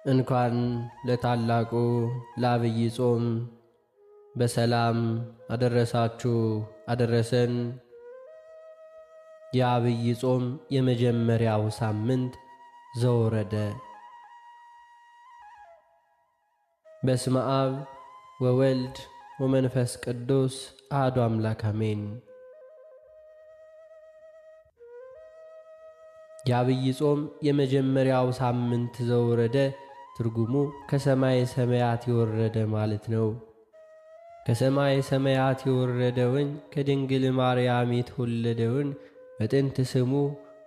እንኳን ለታላቁ ለዐቢይ ጾም በሰላም አደረሳችሁ አደረሰን። የዐቢይ ጾም የመጀመሪያው ሳምንት ዘወረደ። በስመ አብ ወወልድ ወመንፈስ ቅዱስ አሐዱ አምላክ አሜን። የዐቢይ ጾም የመጀመሪያው ሳምንት ዘወረደ ትርጉሙ ከሰማይ ሰማያት የወረደ ማለት ነው። ከሰማይ ሰማያት የወረደውን ከድንግል ማርያም የተወለደውን በጥንት ስሙ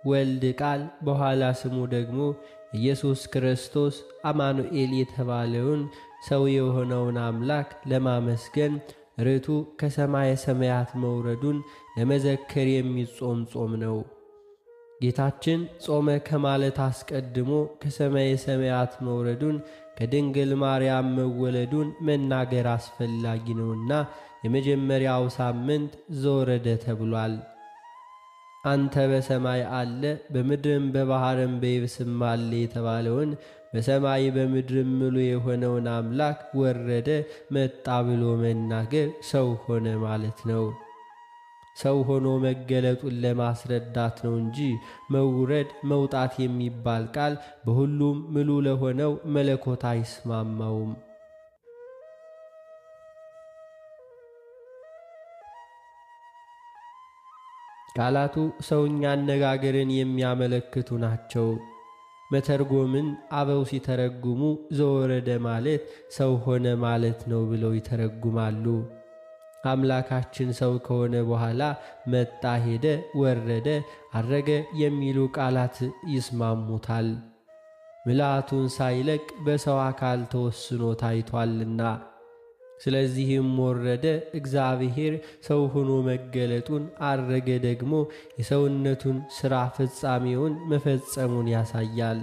ወልድ ቃል በኋላ ስሙ ደግሞ ኢየሱስ ክርስቶስ አማኑኤል የተባለውን ሰው የሆነውን አምላክ ለማመስገን ርቱ ከሰማይ ሰማያት መውረዱን ለመዘከር የሚጾም ጾም ነው። ጌታችን ጾመ ከማለት አስቀድሞ ከሰማይ ሰማያት መውረዱን ከድንግል ማርያም መወለዱን መናገር አስፈላጊ ነውና የመጀመሪያው ሳምንት ዘወረደ ተብሏል። አንተ በሰማይ አለ በምድርም በባሕርም በየብስም አለ የተባለውን በሰማይ በምድርም ምሉ የሆነውን አምላክ ወረደ መጣ ብሎ መናገር ሰው ሆነ ማለት ነው። ሰው ሆኖ መገለጡን ለማስረዳት ነው እንጂ መውረድ መውጣት የሚባል ቃል በሁሉም ምሉ ለሆነው መለኮት አይስማማውም። ቃላቱ ሰውኛ አነጋገርን የሚያመለክቱ ናቸው። መተርጎምን አበው ሲተረጉሙ ዘወረደ ማለት ሰው ሆነ ማለት ነው ብለው ይተረጉማሉ። አምላካችን ሰው ከሆነ በኋላ መጣ፣ ሄደ፣ ወረደ፣ አረገ የሚሉ ቃላት ይስማሙታል። ምልአቱን ሳይለቅ በሰው አካል ተወስኖ ታይቷልና። ስለዚህም ወረደ እግዚአብሔር ሰው ሆኖ መገለጡን፣ አረገ ደግሞ የሰውነቱን ሥራ ፍጻሜውን መፈጸሙን ያሳያል።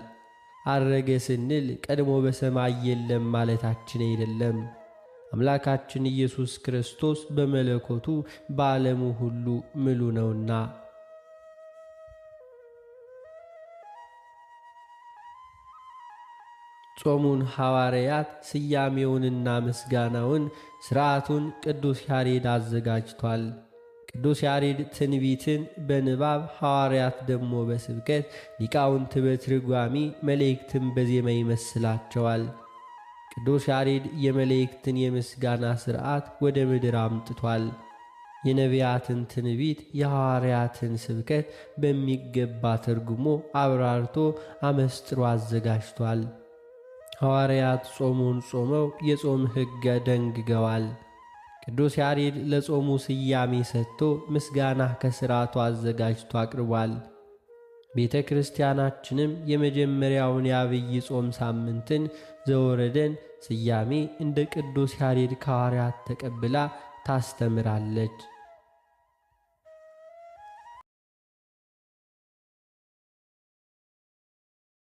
አረገ ስንል ቀድሞ በሰማይ የለም ማለታችን አይደለም። አምላካችን ኢየሱስ ክርስቶስ በመለኮቱ በዓለሙ ሁሉ ምሉ ነውና። ጾሙን ሐዋርያት ስያሜውንና ምስጋናውን ሥርዓቱን ቅዱስ ያሬድ አዘጋጅቷል። ቅዱስ ያሬድ ትንቢትን በንባብ ሐዋርያት ደግሞ በስብከት ሊቃውንት በትርጓሚ መላእክትን በዜማ ይመስላቸዋል። ቅዱስ ያሬድ የመላእክትን የምስጋና ሥርዓት ወደ ምድር አምጥቷል። የነቢያትን ትንቢት የሐዋርያትን ስብከት በሚገባ ተርጉሞ አብራርቶ አመስጥሮ አዘጋጅቷል። ሐዋርያት ጾሙን ጾመው የጾም ሕግ ደንግገዋል። ቅዱስ ያሬድ ለጾሙ ስያሜ ሰጥቶ ምስጋና ከሥርዓቱ አዘጋጅቶ አቅርቧል። ቤተ ክርስቲያናችንም የመጀመሪያውን የዐቢይ ጾም ሳምንትን ዘወረደን ስያሜ እንደ ቅዱስ ያሬድ ከሐዋርያት ተቀብላ ታስተምራለች።